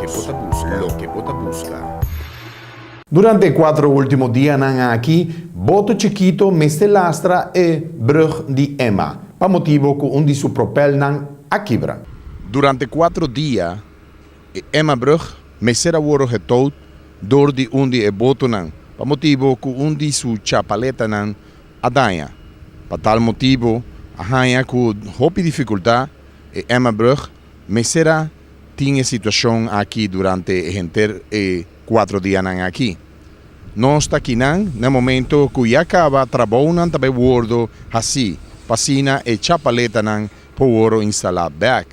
Loke bo ta buska. Loke bo ta buska. Durante e cuatro ultimo dianan aki, boto chikito mester lastra e brug di Emma, pa motibo cu un di su propelnan a kibra. Durante cuatro dia, e Emma brug mester a worde getoud dor di un di e botonan, pa motibo cu un di su chapaletanan a daña. Pa tal motibo a haña cu hopi dificultad e Emma brug mester a tin e situacion aki durante henter e cuatro dianan aki. Nos ta kinan na momento cu ya caba trabounan ta bay wordo haci pa asina e chapaletanan por wordo instala bek.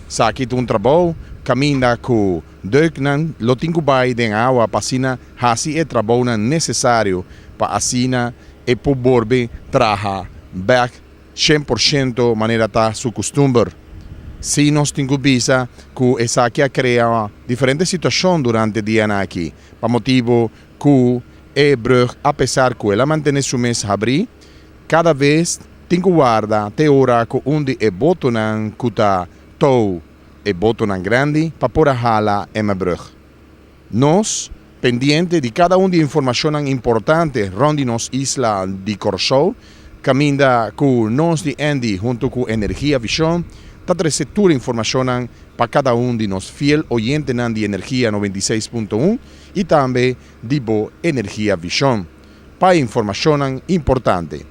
Esaki ta un trabou caminda cu deuknan lo tin cu bay den awa pa asina haci e trabounan necesario pa asina e por borbe traha bek 100% manera ta su custumber. Si nos tin cu bisa cu esaki a crea diferente situacion durante dianan aki, pa motibo cu e brug, apesar cu el a mantene su mes habri, cada bes tin cu warda te ora cu un di e botonan cu ta tou e botonan grandi pa por a hala Emma brug. Nos pendiente di cada un di informacionnan importante rond di nos isla di Corsou, caminda cu nos di Endy hunto cu Energia Vision ta trece tur informacionnan pa cada un di nos fiel oyentenan di Energia 96.1 y tambe di bo Energia Vision pa informacionnan importante.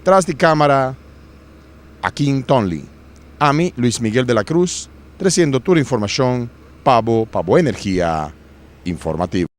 Tras di camara Akin Tonley. Ami Luis Miguel de la Cruz treciendo tur informacion pa bo, pa bo Energia Informativo.